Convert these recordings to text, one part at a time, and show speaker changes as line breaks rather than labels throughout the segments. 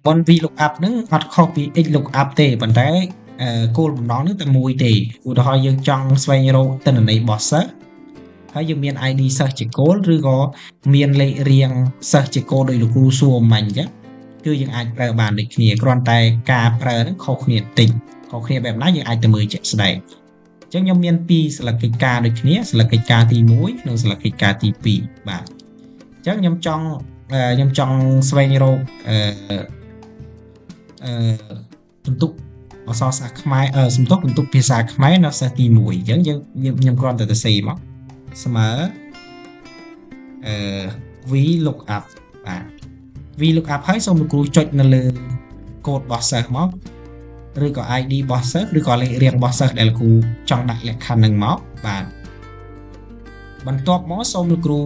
មុន VLOOKUP ហ្នឹងអត់ខុសពី XLOOKUP ទេប៉ុន្តែគោលបំណងហ្នឹងតែមួយទេ។ឧទាហរណ៍យើងចង់ស្វែងរកទិន្នន័យរបស់សិស្សហើយយើងមាន ID សិស្សជាគោលឬក៏មានលេខរៀងសិស្សជាគោលដោយលោកគ្រូសួរមិញអញ្ចឹងគឺយើងអាចប្រើបានដូចគ្នាគ្រាន់តែការប្រើហ្នឹងខុសគ្នាបន្តិចខុសគ្នាបែបណាយើងអាចទៅមើលជាក់ស្ដែងអញ្ចឹងខ្ញុំមានពីរស្លឹកកិច្ចការដូចគ្នាស្លឹកកិច្ចការទី1និងស្លឹកកិច្ចការទី2បាទអញ្ចឹងខ្ញុំចង់ស្វែងរកអឺពិន្ទុអក្សរសាស្ត្រខ្មែរសំទោសពិន្ទុភាសាខ្មែរនៅសិស្សទី1អញ្ចឹងយើងខ្ញុំគ្រាន់តែទៅសេមកស្មើអឺ VLOOKUP បាទ VLOOKUP ហើយសូមលោកគ្រូចុចនៅលើកូដរបស់សិស្សមកឬក៏ ID របស់សិស្សឬក៏លេខរៀងរបស់សិស្សដែលលោកគ្រូចង់ដាក់លក្ខខណ្ឌនឹងមកបាទបន្ទាប់មកសូមលោកគ្រូ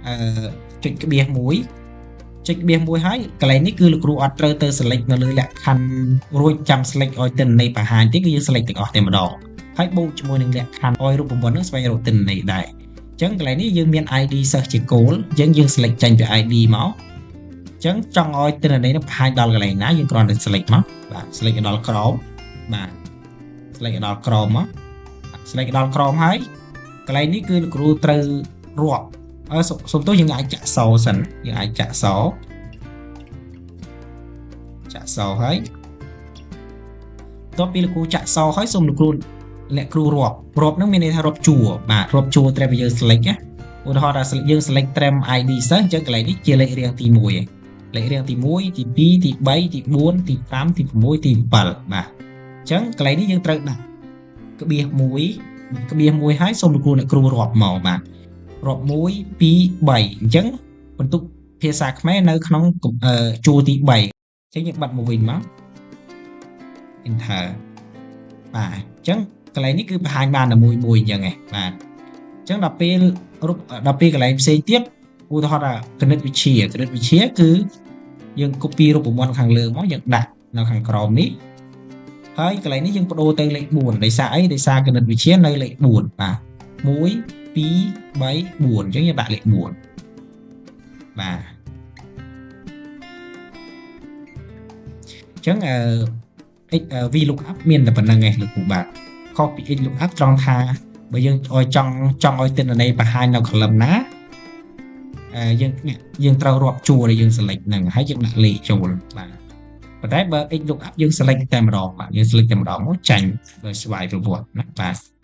អឺចុចក្បៀសមួយចុចក្បៀសមួយហើយកន្លែងនេះគឺលោកគ្រូអត់ត្រូវទៅ select នៅលើលក្ខខណ្ឌរួចចាំ select ឲ្យទិន្នន័យបង្ហាញទេគឺយើង select ទាំងអស់តែម្ដងហើយបូកជាមួយនឹងលក្ខខណ្ឌឲ្យរូបមន្តនឹងស្វែងរកទិន្នន័យដែរអញ្ចឹងកន្លែងនេះយើងមាន ID សិស្សជាគោលអញ្ចឹងយើង select ចេញពី ID មកអញ្ចឹងចង់ឲ្យទិន្នន័យនឹងបង្ហាញដល់កន្លែងណាយើងគ្រាន់តែ select មកបាទ select ដល់ក្រោមបាទ select ដល់ក្រោមមក select ដល់ក្រោមហើយកន្លែងនេះគឺលោកគ្រូត្រូវរាប់អឺសុំទោសយើងអាចចាក់សសិនយើងអាចចាក់សចាក់សហើយបន្ទាប់ពីលោកគ្រូចាក់សហើយសូមលោកគ្រូអ្នកគ្រូរាប់រាប់ហ្នឹងមានន័យថារាប់ជួរបាទរាប់ជួរត្រែមយើង select ណាឧទាហរណ៍ថាយើង select ត្រែម ID សិស្សអញ្ចឹងកន្លែងនេះជាលេខរៀងទី1លេខរៀងទី1ទី2ទី3ទី4ទី5ទី6ទី7បាទអញ្ចឹងកន្លែងនេះយើងត្រូវដាក់ក្បៀស1ក្បៀស1ហើយសូមលោកគ្រូអ្នកគ្រូរាប់មកបាទរាប់1 2 3អញ្ចឹងបន្ទុកភាសាខ្មែរនៅក្នុងជួរទី3អញ្ចឹងយើងបិទមកវិញមក enter បាទអញ្ចឹងកន្លែងនេះគឺបង្ហាញបានតែមួយមួយអញ្ចឹងឯងបាទអញ្ចឹងដល់ពេលរូបដល់ពេលកន្លែងផ្សេងទៀតឧទាហរណ៍ថាគណិតវិទ្យាគណិតវិទ្យាគឺយើង copy រូបមន្តខាងលើមកយើងដាក់នៅខាងក្រោមនេះហើយកន្លែងនេះយើងបដូរទៅលេខ4ដោយសារអីដោយសារគណិតវិទ្យានៅលេខ4បាទ1 2 3 4អញ្ចឹងយើងដាក់លេខ4បាទអញ្ចឹងអឺ x VLOOKUP មានតែប៉ុណ្្នឹងឯងលោកគ្រូបាទខុសពី XLOOKUP ត្រង់ថាបើយើងឲ្យចង់ចង់ឲ្យទិន្នន័យបង្ហាញនៅ column ណាយើងយើងត្រូវរាប់ជួរដែលយើង select ហ្នឹងហើយយើងដាក់លេខចូលបាទប៉ុន្តែបើ XLOOKUP យើង select តែម្ដងបាទយើង select តែម្ដងមកចាញ់ដោយស្វ័យប្រវត្តិណាបាទ។